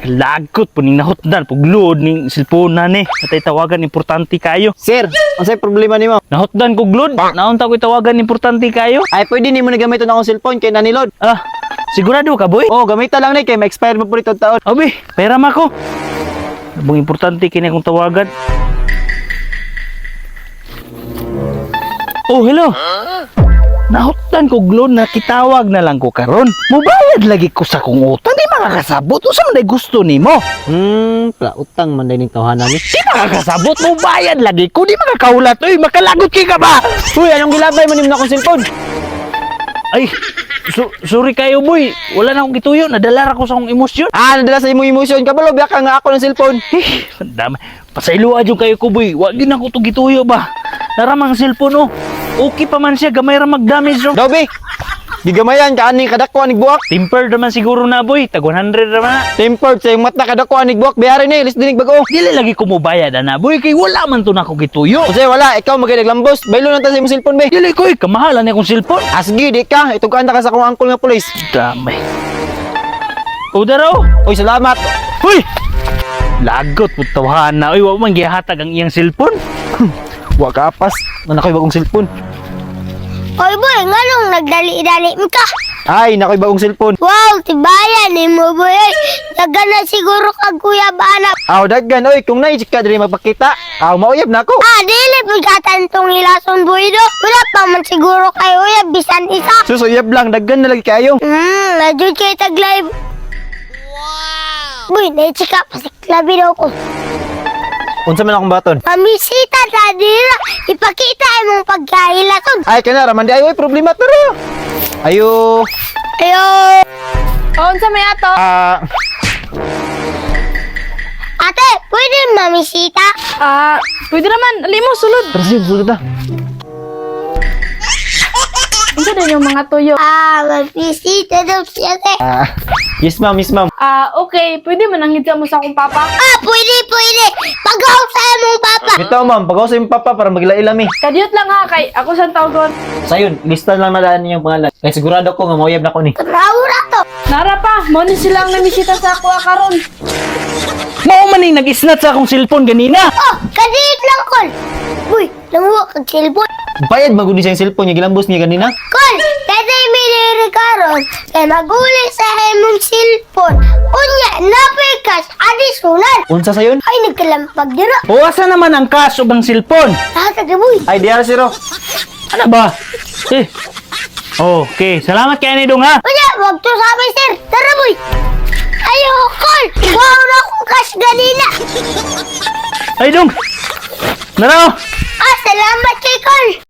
Lagot po ning nahutdan pugluod ning cellphone ni. Atay tawagan, importante kayo. Sir, unsay problema nimo? Nahutdan ko glod. Naunta ko tawagan, importante kayo. Ay, pwede nimo na gamiton akong cellphone kay nanilod. Ah, sigurado ka, boy? Oh, gamita lang ni kay ma-expire pa po rito taon. Abi, pera ma ko. Bang importante kini akong tawagan. Oh, hello. Nahutdan ko glon, nakitawag na lang ko karon. Mubayad lagi ko sa kong utang, di makakasabot. Unsa man day gusto nimo? Pla utang man day ning tawhana ni. Di makakasabot, mubayad lagi ko, di makakaulat. Uy, makalagot kay ka ba? Uy, anong gilabay man nimo na akong cellphone? Ay, sorry kayo, boy. Wala na akong gituyo, nadala ra ko sa akong emosyon. Ah, nadala sa imong emotion kabalo biya ka nga ako ng cellphone. Eh, dami. Pasayloa jud kayo ko, boy. Wa gyud nako to gituyo ba. Naramang cellphone oh. Okay pa man siya, gamay ra mag-damage oh. Daw be. Gigamayan ka aning kadako aning buwak. Tempered naman siguro na, boy. Tag 100 ra man. Tempered sa imong mata kadako aning buwak biyari ni, lis dinig bag-o. Dili lagi ko mobayad ana, boy, kay wala man to nako gituyo. Unsay wala, ikaw magay naglambos. Baylo lang ta sa imong cellphone be. Dili ko, eh, kamahalan ni akong cellphone. Ah, sige, di ka. Itugaan ta ka sa akong angkol nga pulis. Damay. O daraw. Uy, salamat. Huy! Lagot po tawahan na. Uy, wa man gihatag ang iyang cellphone. Wa ka pas. Nakoy bagong cellphone. Oy boy, nganong nagdali-dali mi ka? Ay, nakoy bagong cellphone. Wow, tibayan ni mo boy. Ay, Dagan na siguro kag kuya ba anak. Aw, daggan oy, kung naay ka diri magpakita. Aw, mauyab na ako. Ah, dili pagkatantong hilason boy do. Wala pa man siguro kay uyab bisan isa. Susuyab lang, daggan na lagi kayo. Nadyo kay tag live. Wow! Boy, naichika pa si Klabi daw ko. Unsa man akong baton? Pamisita ta dira. Ipakita imong pagkahilason. Ay, kana raman di ay oy, problema to ro. Ayo, Ayo. Oh, unsa may ato? ah, Ate, pwede mamisita? Ah, pwede naman. Ali mo, sulod. tara sulod, sulod na. Unsa din yung mga tuyo? Ah, mamisita daw siya ate. Ah, yes ma'am, yes ma'am. Ah, okay. Pwede man ang hidya mo sa akong papa. Ah, pwede, pwede. Pag-out sa imong papa. Bitaw ma'am, pagaw sa imong papa para magila-ila mi. Kadiyot lang ha, kay ako sa tawgon. Sayon, lista lang na daan niyang pangalan. Kay sigurado ko nga mauyab na ko ni. Raura to. Nara pa, mo ni sila ang namisita sa ako karon. Mao man ning nag-snatch sa akong cellphone ganina. Oh, kadiyot lang kol. Uy, nanguha kag cellphone. Bayad magud ni siyang cellphone niya gilambos niya ganina. Kol, pwede miniri karon kay maguli sa imong cellphone. Unya, napay cash additional. Unsa sayon? Ay, nagkalampag dira. O asa naman ang cash ug ang cellphone? Lahat sa boy. Ay, diara siro. Ano ba? Eh. Okay, salamat kay ni Dong ha. Unya, wag to sa amin, sir. Tara, boy. Ayo, kol. Wow na akong cash ganina. Ay, Dong. Nara. Ah, salamat kay kol.